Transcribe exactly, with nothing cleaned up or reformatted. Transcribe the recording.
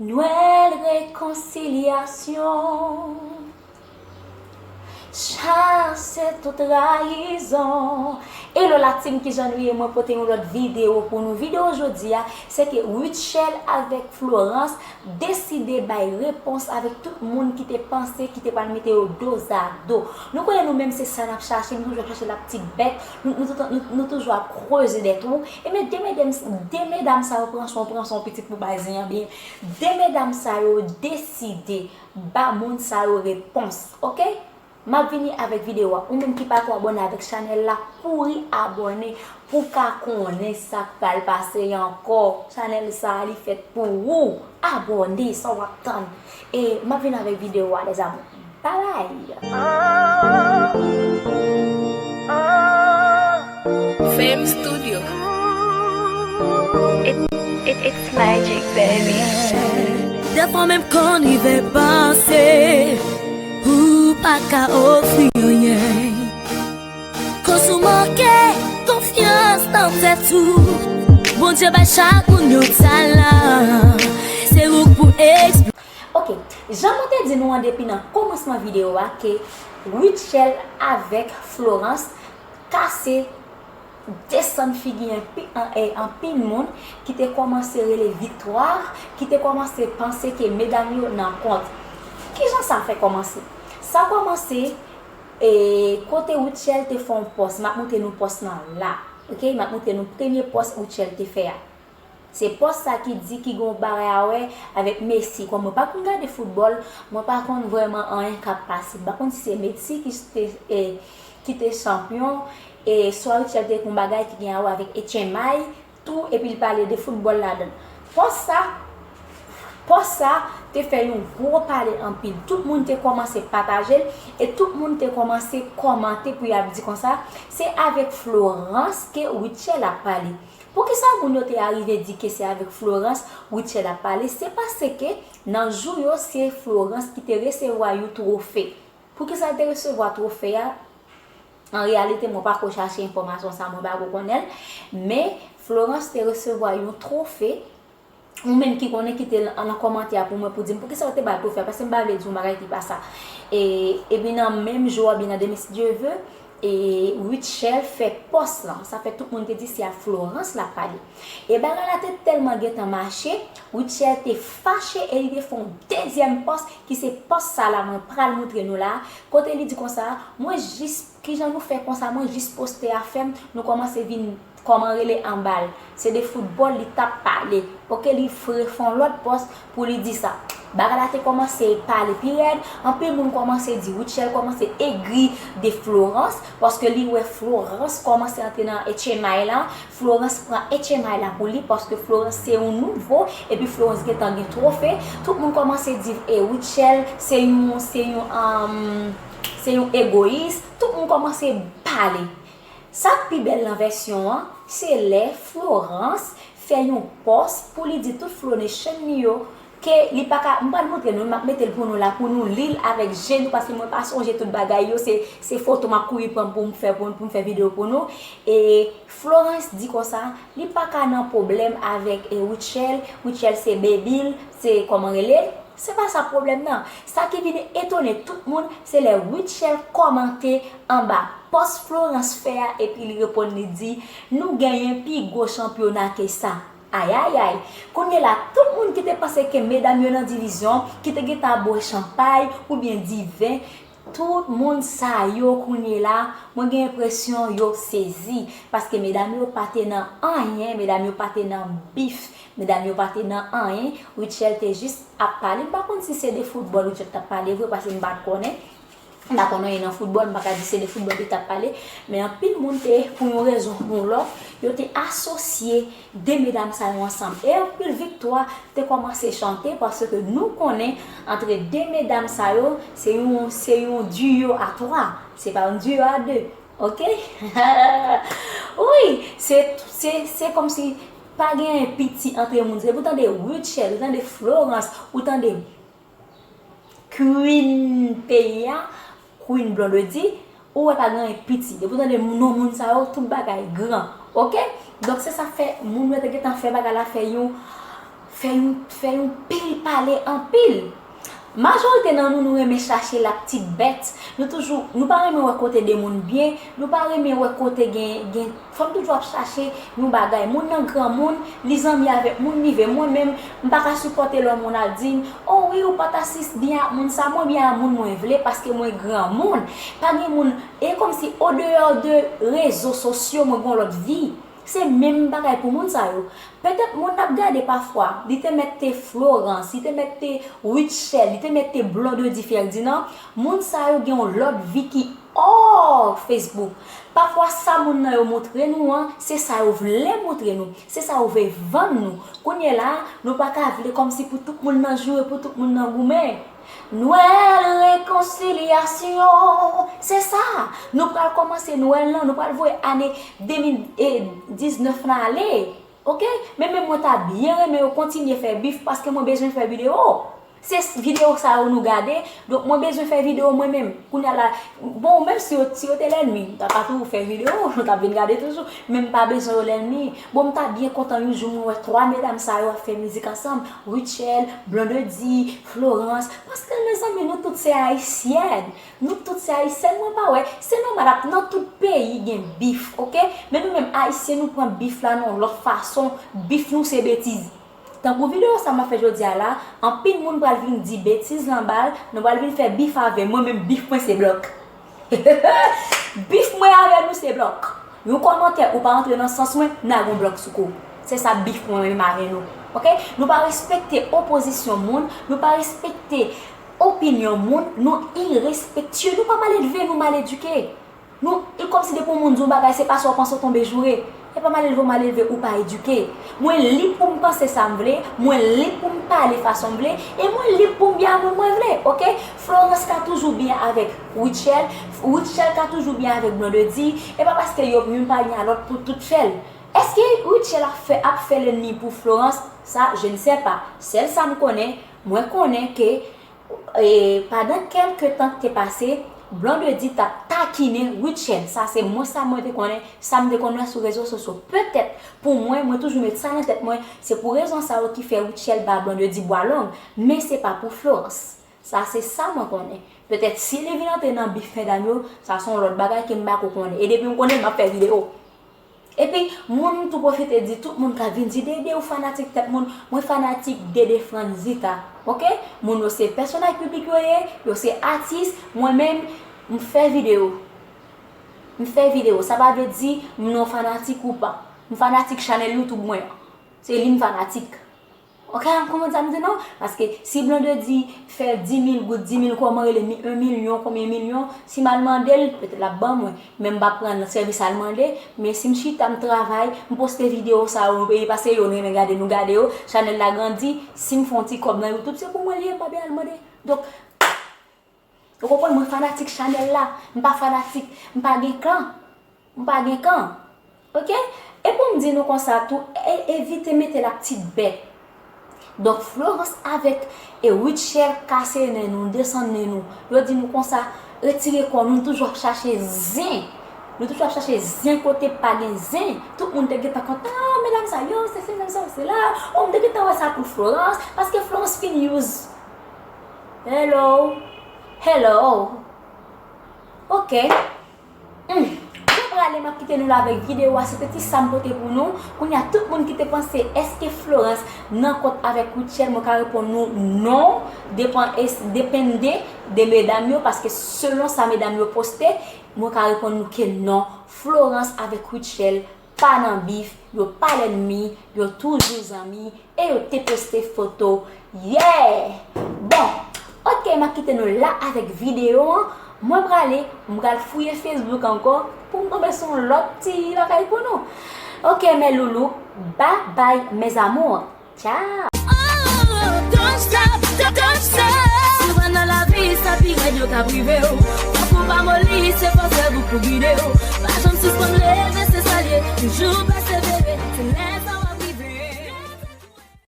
Nwèl rekonsilyasyon, chase tout trayizon. Hello la team, kijan nou ye? Mwen pote yon lòt videyo pou nou. Videyo jodi a, se ke Rutshelle avèk Florence deside bay repons avèk tout moun ki te panse ki te pral mete yo dozado. Nou konnen nou menm se sa n ap chache, nou toujou ap chache la petite bête, nou, nou, nou, nou, nou toujou ap kreze dètwou. Ebyen, de medam, de medam sa yo pran son, pran son pitit pou bay zen an byen. De medam sa yo deside ba moun sa yo repons, oke? M ap vini avèk videyo a. Ou menm ki pako abòne avèk chanèl la, kouri abòne pou w ka konnen sa k pral pase ankò. Chanèl sa a, li fèt pou ou. Abòne, sa w ap tann? E m ap vin avèk videyo a, les amours. Bye bye! Fame Studio. It, it, it's magic, baby. Dèfwa menm konn rive panse ou pa ka ofri anyen. Koz ou manke konfyans nan tèt ou. Bondye bay chak moun yon talan. Se ou k pou eksplike. Ok, jan mwen te di nou an depi nan kòmansman videyo a ke Rutshelle avèk Florence kase desann figi anpi- an- eh, anpil moun ki te kòmanse rele Victoire, ki te kòmanse panse ke medam yo nan kont. Kijan sa fè kòmanse? Sa kòmanse eh, kote Rutshelle te fè yon pòs, m ap montre nou pòs lan la. Ok, m ap montre nou premye pòs Rutshelle te fè a. Se pòs sa ki di ki gen yon bagay a wè avèk Messi. Kòm mwen pa konn gade foutbòl, mwen pa konn vrèman anyen k ap pase. M pa konn si se Messi ki te, eh, ki te chanpyon, e swa Rutshelle te gen yon bagay ki gen a wè avèk H M I tou, epi l pale de foutbòl ladan l. Pòs sa, pòs sa te fè yon gwo pale anpil. Tout moun te kòmanse pataje l, e tout moun te kòmanse kòmante pou y ap di konsa, se avèk Florence ke Rutshelle ap pale. Poukisa moun yo te arive di ke se avèk Florence Rutshelle ap pale? Se paske nan jou yo, se Florence ki te resevwa yon twofe. Poukisa l te resevwa twofe a? An reyalite, mwen pa ko chache enfòmasyon sa, mwen pa ko konnen l. Men, Florence te resevwa yon twofe. Ou menm ki konnen, kite l nan kòmantè a pou mwen, pou di m poukisa yo te ba l twofe a, paske m pa vle di yon bagay ki pa sa. E, epi nan menm jou a, oubyen nan demen, si Dye ve, e Rutshelle fè pòs lan. Sa fè tout moun te di se a Florence l ap pale. E bagay la te tèlman gentan mache, Rutshelle te fache e li te fè yon dezyèm pòs, ki se pòs sa la mwen pral montre nou la, kote li di konsa, mwen jis, kijan nou fè konsa, mwen jis poste a fè m, nou kòmanse vin, kòman rele, anba l. Se de foutbòl li t ap pale. Ok, li fè yon lòt pòs pou li di sa. Bagay la te kòmanse pale pi rèd, anpil moun kòmanse di, Rutshelle kòmanse egri de Florence, paske li wè Florence kòmanse antre nan H M I lan, Florence pran H M I la pou li, paske Florence se yon nouvo, epi Florence gentan gen twofe. Tout moun kòmanse di, e Rutshelle se yon, se yon, um, se yon egoyis. Tout moun kòmanse pale. Sa k pi bèl nan vèsyon an, se lè Florence fè yon pòs pou li di tout Flow Nation li yo ke li pa ka, m pral montre nou, m ap mete l pou nou la, pou nou li l avèk je nou, paske mwen pa sonje tout bagay yo, se, se foto m ap kouri pran pou m fè, pou, pou m fè videyo pou nou. E Florence di konsa, li pa ka nan pwoblèm avèk, e, Rutshelle, Rutshelle se baby l, se kòman rele l, se pa sa pwoblèm nan. Sa ki vin etone tout moun, se lè Rutshelle kòmante anba pòs Florence fè a, epi li reponn, li di, nou genyen pi gwo chanpyona ke sa. Ayayay! Kounye la, tout moun ki te panse ke medam yo nan divizyon, ki te gentan ap bwè chanpay oubyen diven, tout moun sa yo kounye la, mwen gen enpresyon yo sezi, paske medam yo pa te nan anyen, medam yo pa te nan bif, medam yo pa te nan anyen. Rutshelle te jis ap pale, m pa konn si se de foutbòl Rutshelle t ap pale vre, paske m pa t konnen. M pa konn anyen nan foutbòl, m pa ka di se de foutbòl li t ap pale, men anpil moun te, pou yon rezon ou yon lòt, yo te asosye de medam sa yo ansanm. E anpil viktwa te kòmanse chante, paske nou konnen antre de medam sa yo, se yon, se yon duo à trois, se pa yon duo à deux. Ok? Wi, se, se, se kòmsi pa genyen piti antre moun. Depi w tande Rutshelle, ou tande Florence, ou tande Queen peyi a, Queen Blondedy, ou wè pa gen anyen piti. Depi w tande non moun sa yo, tout bagay gran. Ok? Donk se sa fè moun yo te gentan fè bagay la fè yon, fè yon, fè yon pil pale anpil. Majorite nan nou, nou renmen chache la petite bête. Nou toujou, nou pa renmen wè kote de moun byen, nou pa renmen wè kote gen, gen, fò n toujou ap chache yon bagay. Moun nan granmoun, li zanmi avèk moun, li vle mwen menm, m pa ka sipòte lè yon moun al di m, o wi, ou pa ta sis byen ak moun sa, mwen byen ak moun mwen vle paske mwen granmoun. Pa gen moun, e kòmsi o deyò de rezo sosyo, mwen gen yon lòt vi. Se menm bagay pou moun sa yo. Petèt moun n ap gade pafwa, li te mèt te Florence, li te mèt te Rutshelle, li te mèt te Blondedy Ferdinand, moun sa yo gen yon lòt vi ki hors Facebook. Pafwa sa moun nan yo montre nou an, se sa yo vle montre nou, se sa yo vle vann nou. Kounye la, nou pa ka vle kòmsi pou tout moun nan joure, pou tout moun nan goumen. Nwèl rekonsilyasyon, se sa. Nou pral kòmanse Nwèl lan, nou pral voye ane de mil diznèf lan ale. Oke? Men, men mwen ta byen renmen yo kontinye fè bif paske mwen bezwen fè videyo. Se s- videyo sa yo nou gade, donk mwen bezwen fè videyo mwen menm. Kounye a la, bon, menm si yo, si yo te lènmi, m ta pa toujou fè videyo, nou t ap vin gade toujou, men m pa bezwen yo lènmi. Bon, m ta byen kontan yon jou mwen wè twa medam sa yo ap fè mizik ansanm, Rutshelle, Blondedy, Florence, paske mezanmi, nou tout se ayisyèn. Nou tout se ayisyèn, mwen pa wè. Se nòmal, ap nan tout peyi gen bif, oke? Men nou menm ayisyen, nou pran bif la nan yon lòt fason. Bif nou se betiz. Tankou videyo sa m ap fè jodi a la, anpil moun pral vin di betiz lan ba l, nou pral vin fè bif avè m. Mwen menm, bif mwen se blòk. Bif mwen avè nou se blòk. Yon kòmantè ou pa antre nan sans mwen, m lage yon blòk sou kou. Se sa bif mwen menm avè nou. Oke? Nou pa respekte opozisyon moun, nou pa respekte opinyon moun, nou irespektye, nou pa mal elve, nou mal edike. Nou, e kòmsi depi yon moun di yon bagay, se pa sa w panse w tonbe joure. E pa mal elve w mal elve, ou pa edike. Mwen lib pou m panse sa m vle, mwen lib pou m pale fason m vle, e mwen lib pou m byen ak moun mwen vle, oke? Florence ka toujou byen avèk Rutshelle, Rutshelle ka toujou byen avèk Blondedy, e pa paske yo youn pa byen a lòt pou tout fè l. Èske Rutshelle ap fè, ap fè lènmi pou Florence? Sa, je ne sais pas. Sèl sa m konnen, mwen konnen ke e, pandan kèlke tan k te pase, Blondedy t ap takinen Rutshelle. Sa se mwen, sa mwen te konnen, sa m te konn wè sou rezo sosyo. Petèt, pou mwen, mwen toujou met sa nan tèt mwen, se pou rezon sa yo ki fè Rutshelle ba Blondedy bwa long, men se pa pou Florence. Sa se sa mwen konnen. Petèt, si li vin antre nan bif medam yo, sa se yon lòt bagay ke m pa ko konnen. E depi m konnen, m ap fè videyo. Epi, moun tou pwofite di tout moun k ap vin di, Dede, ou fanatik tèt moun. Mwen fanatik Dede Franzita, oke? Moun yo se pèsonaj piblik yo ye, yo se atis, mwen menm, m fè videyo. M fè videyo, sa pa vle di m non fanatik ou pa. M fanatik chanèl YouTube mwen an. Se li m fanatik. Oke, w konprann sa m di non? Paske si Blondedy fè dis mil goud, dis mil kòman rele, mi- yon milyon, konbyen milyon, si m al mande l, petèt l ap ban mwen. Men m p ap pran sèvis al mande, men si m chita, m travay, m poste videyo sa yo, e pase yo, nou renmen gade, nou gade yo, chanèl la grandi, si m fè yon ti kòb nan YouTube, se pou mwen li ye, m pa bezwen al mande. Donk, ou konprann, mwen fanatik chanèl la, m pa fanatik, m pa gen kan. M pa gen kan. Oke? E pou m di nou konsa tou, e- evite mete la petite bête. Donk, Florence avèk e Rutshelle kase nen nou, desann nen nou. Yo di nou konsa, retire kò nou, nou toujou ap chache zen. Nou toujou ap chache zen kote pa gen zen. Tout moun te gentan kontan, ah, medam sa yo, se se medam sa yo, se la. Oh, m te gentan wè sa pou Florence, paske Florence fin use. Hello. Hello. Oke. Hmm. Mwen prale, m ap kite nou la avèk videyo a. Se te ti sa m pote pou nou. Kounye a, tout moun ki te panse, èske Florence nan kont avèk Rutshelle? Mwen ka reponn nou non. Depan, es- depende de medam yo, paske selon sa medam yo poste, mwen ka reponn nou ke non. Florence avèk Rutshelle pa nan bif, yo pa lènmi, yo toujou zanmi, e yo te poste foto. Yeah! Bon, oke, m ap kite nou la avèk videyo an. Mwen prale, m pral fouye Facebook ankò pou m tonbe sou yon lòt ti bagay pou nou. Oke, mes loulous, bye bye, mes amours. Ciao! Oh, don't stop, don't, don't stop.